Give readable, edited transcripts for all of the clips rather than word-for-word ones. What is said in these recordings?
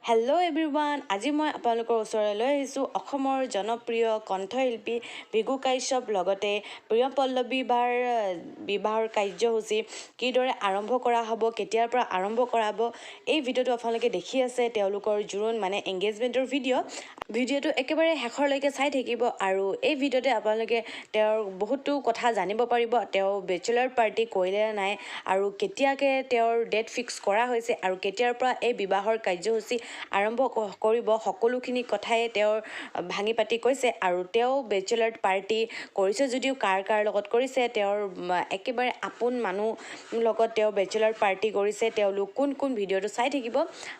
Hello' everyone, আজি মই আপোনালোকৰ ওচৰলৈ লৈ আহিছোঁ অসমৰ জনপ্ৰিয় কণ্ঠশিল্পী ভৃগু কাশ্যপ লগতে প্ৰিয়ম পল্লৱী বাৰ বিবাহৰ কাৰ্যসূচী কিদৰে আৰম্ভ কৰা হ'ব, কেতিয়াৰ পৰা আৰম্ভ কৰাব। এই ভিডিঅ'টো আপোনালোকে দেখি আছে তেওঁলোকৰ জোৰোণ মানে এংগেজমেণ্টৰ ভিডিঅ'। ভিডিঅ'টো একেবাৰে শেষৰলৈকে চাই থাকিব আৰু এই ভিডিঅ'তে আপোনালোকে তেওঁৰ বহুতো কথা জানিব পাৰিব। তেওঁ বেচেলাৰ পাৰ্টি কৰিলে নে নাই আৰু কেতিয়াকৈ তেওঁৰ ডেট ফিক্স কৰা হৈছে আৰু কেতিয়াৰ পৰা এই বিবাহৰ কাৰ্যসূচী আৰম্ভ কৰিব, সকলোখিনি কথাই তেওঁৰ ভাঙি পাতি কৈছে। আৰু তেওঁ বেচেলাৰ পাৰ্টি কৰিছে যদিও কাৰ কাৰ লগত কৰিছে, তেওঁৰ একেবাৰে আপোন মানুহ লগত তেওঁ বেচেলাৰ পাৰ্টি কৰিছে, তেওঁলোক কোন কোন, ভিডিঅ'টো চাই থাকিব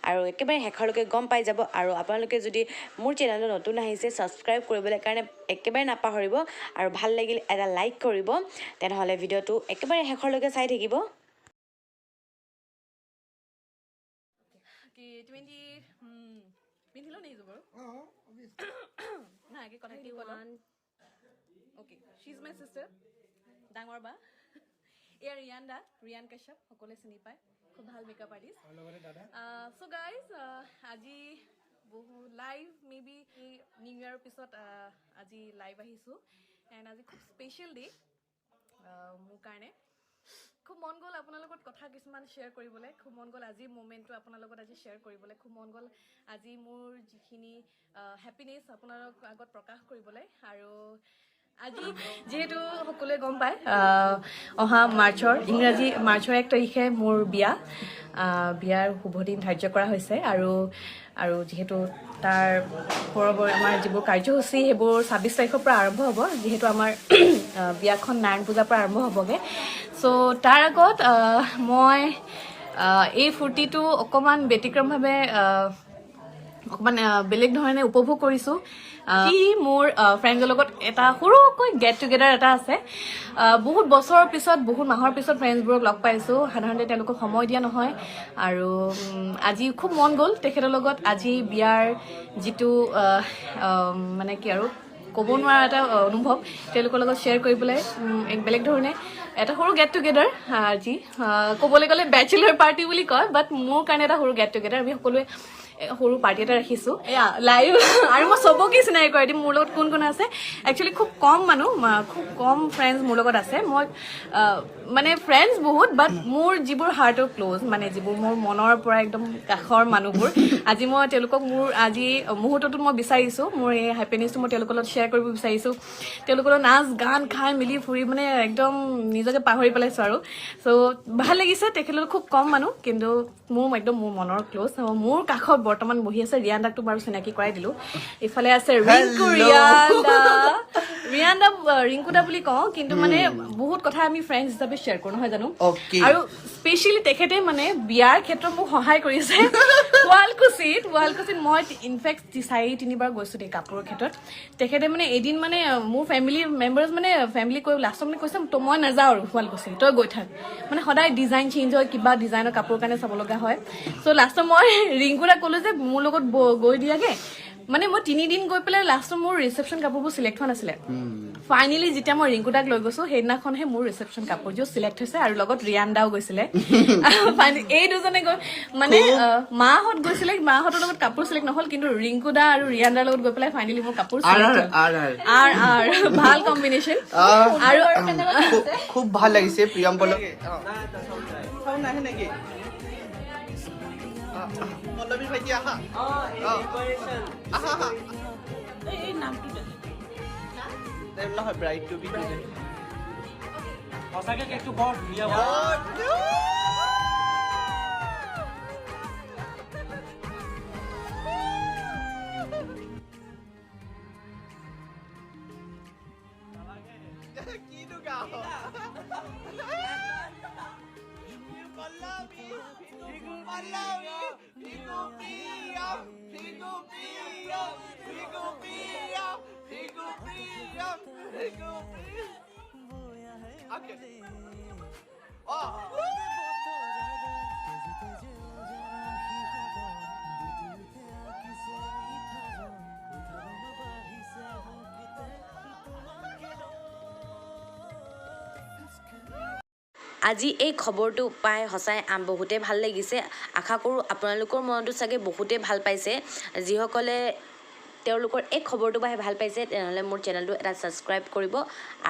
আৰু একেবাৰে শেষলৈকে গম পাই যাব। আৰু আপোনালোকে যদি মোৰ চেনেলটো নতুন আহিছে, ছাবস্ক্ৰাইব কৰিবলৈ কাৰণে একেবাৰে নাপাহৰিব আৰু ভাল লাগিলে এটা লাইক কৰিব। তেনেহ'লে ভিডিঅ'টো একেবাৰে শেষলৈকে চাই থাকিব। কি 20 পিন্ধিলো নেকি বাৰু? না, আগে কথাখিনি কৈ লওঁ। Okay, she is my sister, ডাঙৰ বা। এয়া ৰিয়ান দা, ৰিয়ান কাশ্যপ, সকলোৱে চিনি পায়, খুব ভাল মেকআপ আৰ্টিষ্ট। চ' গাইজ, আজি বহু লাইভ, মে বি নিউ ইয়েৰৰ পিছত আজি লাইভ আহিছোঁ এণ্ড আজি খুব স্পেচিয়েল ডে মোৰ কাৰণে। খুব মন গ'ল আপোনাৰ লগত কথা কিছুমান শ্বেয়াৰ কৰিবলৈ, খুব মন গ'ল আজিৰ মুমেণ্টটো আপোনাৰ লগত আজি শ্বেয়াৰ কৰিবলৈ, খুব মন গ'ল আজি মোৰ যিখিনি হেপিনেছ আপোনালোক আগত প্ৰকাশ কৰিবলৈ। আৰু আজি যিহেতু সকলোৱে গম পায়, অহা মাৰ্চৰ, ইংৰাজী মাৰ্চৰ 1 তাৰিখে মোৰ বিয়া, বিয়াৰ শুভ দিন ধাৰ্য কৰা হৈছে। আৰু যিহেতু তাৰ পৰৱৰ্তী আমাৰ যিবোৰ কাৰ্যসূচী, সেইবোৰ 26 তাৰিখৰ পৰা আৰম্ভ হ'ব, যিহেতু আমাৰ বিয়াখন নাৰায়ণ পূজাৰ পৰা আৰম্ভ হ'বগৈ। চ' তাৰ আগত মই এই ফূৰ্তিটো অকণমান ব্যতিক্ৰমভাৱে, অকণমান বেলেগ ধৰণে উপভোগ কৰিছোঁ। কি মোৰ ফ্ৰেণ্ডৰ লগত এটা সৰুকৈ গেট টুগেডাৰ এটা আছে। বহুত বছৰৰ পিছত, বহুত মাহৰ পিছত ফ্ৰেণ্ডছবোৰক লগ পাইছোঁ। সাধাৰণতে তেওঁলোকক সময় দিয়া নহয় আৰু আজি খুব মন গ'ল তেখেতৰ লগত আজি বিয়াৰ যিটো মানে কি আৰু ক'ব নোৱাৰা এটা অনুভৱ তেওঁলোকৰ লগত শ্বেয়াৰ কৰিবলৈ, এক বেলেগ ধৰণে এটা সৰু গেট টুগেডাৰ। আজি ক'বলৈ গ'লে বেচেলাৰ পাৰ্টি বুলি কয়, বাট মোৰ কাৰণে এটা সৰু গেট টুগেডাৰ। আমি সকলোৱে সৰু পাৰ্টি এটা ৰাখিছোঁ। এয়া লাইভ আৰু মই চবকে চিনাকি কৰাই দিম, মোৰ লগত কোন কোন আছে। একচুৱেলি খুব কম মানুহ, খুব কম ফ্ৰেণ্ডছ মোৰ লগত আছে। মই মানে ফ্ৰেণ্ডছ বহুত, বাট মোৰ যিবোৰ হাৰ্টৰ ক্ল'জ, মানে যিবোৰ মোৰ মনৰ পৰা একদম কাষৰ মানুহবোৰ, আজি মই তেওঁলোকক মোৰ আজি মুহূৰ্তটোত মই বিচাৰিছোঁ, মোৰ এই হেপিনেছটো মই তেওঁলোকৰ লগত শ্বেয়াৰ কৰিব বিচাৰিছোঁ। তেওঁলোকৰ লগত নাচ গান খাই মেলি ফুৰি মানে একদম নিজকে পাহৰি পেলাইছোঁ। আৰু চ' ভাল লাগিছে। তেখেতলোক খুব কম মানুহ, কিন্তু মোৰ একদম মোৰ মনৰ ক্ল'জ। মোৰ কাষত বৰ্তমান বহি আছে ৰিয়ান দাকটো বাৰু চিনাকি কৰাই দিলোঁ। ইফালে আছে ৰিংকু। ৰিয়ান দা, ৰিয়ান দা, ৰিংকু দা বুলি কওঁ, কিন্তু মানে বহুত কথা আমি ফ্ৰেণ্ডছ হিচাপে শ্বেয়াৰ কৰোঁ, নহয় জানো? Okay. আৰু স্পেচিয়েলি তেখেতে মানে বিয়াৰ ক্ষেত্ৰত মোক সহায় কৰিছে। শুৱালকুছিত মই ইনফেক্ট চাৰি তিনিবাৰ গৈছোঁ দেই কাপোৰৰ ক্ষেত্ৰত। তেখেতে মানে এদিন মানে মোৰ ফেমিলি মেম্বাৰ্ছ, মানে ফেমিলি কৈ লাষ্টত মানে কৈছে, তো মই নাযাওঁ আৰু শুৱালকুছি, তই গৈ থাক। মানে সদায় ডিজাইন চেঞ্জ হয়, কিবা ডিজাইনৰ কাপোৰ কাৰণে চাব লগা হয়। চ' লাষ্টত মই ৰিংকু দাক ক'লো যে মোৰ লগত গৈ দিয়াগে। মানে মই 3 দিন গৈ পেলাই লাষ্টত মোৰ ৰিচেপশ্যন কাপোৰবোৰ চিলেক্ট হোৱা নাছিলে। ফাইনেলি যেতিয়া মই ৰিংকু দাক লৈ গৈছো, সেইদিনাখনহে মোৰ ৰিচেপশ্যন কাপোৰযোৰ চিলেক্ট হৈছে। আৰু লগত ৰিয়ান দাও গৈছিলে। Finally এই দুজনে গৈ মানে মাহঁত গৈছিলে, মাহঁতৰ লগত কাপোৰ চিলেক্ট নহ'ল, কিন্তু ৰিংকু দা আৰু ৰিয়ান দাৰ লগত গৈ পেলাই ফাইনেলি মোৰ কাপোৰ R select R হ'ল। R R. আৰ আৰ, ভাল কম্বিনেশ্যন। আৰু খুব ভাল লাগিছে। প্ৰিয়ম পল্লৱী নাহে নেকি? পল্লৱী ভাইটি, আহা আহা আহা। নহয়, ব্ৰাইড টু বি। সঁচাকে কেকটো বৰ ধুনীয়া। কিনো গাওঁ? পল্লৱী, পল্লৱী, ভৃগু প্ৰিয়ম, ভৃগু প্ৰিয়ম, ভৃগু প্ৰিয়ম, ভৃগু প্ৰিয়ম, ভৃগু প্ৰিয়ম। Okay. Oh. আজি এই খবৰটো পাই সঁচাই বহুতেই ভাল লাগিছে। আশা কৰোঁ আপোনালোকৰ মনতো চাগে বহুতেই ভাল পাইছে। যিসকলে তেওঁলোকৰ এই খবৰটো পাই ভাল পাইছে, তেনেহ'লে মোৰ চেনেলটো এটা ছাবস্ক্ৰাইব কৰিব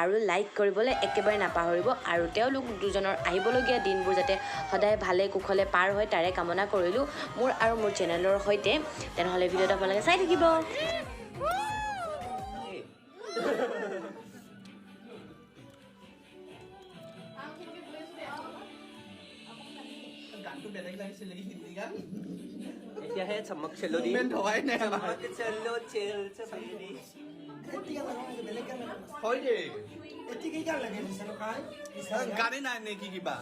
আৰু লাইক কৰিবলৈ একেবাৰে নাপাহৰিব। আৰু তেওঁলোক দুজনৰ আহিবলগীয়া দিনবোৰ যাতে সদায় ভালে কুশলে পাৰ হয়, তাৰে কামনা কৰিলোঁ মোৰ আৰু মোৰ চেনেলৰ সৈতে। তেনেহ'লে ভিডিঅ'টো আপোনালোকে চাই থাকিব। গানটো বেলেগ লাগিছিল নেকি, হিন্দী গান? এতিয়াহে চমক চলো দি। Movement হোৱাই নাই আমাৰ। চমক চলো চেল চমেৰি। হয় দেই, গানেই নাই নেকি কিবা?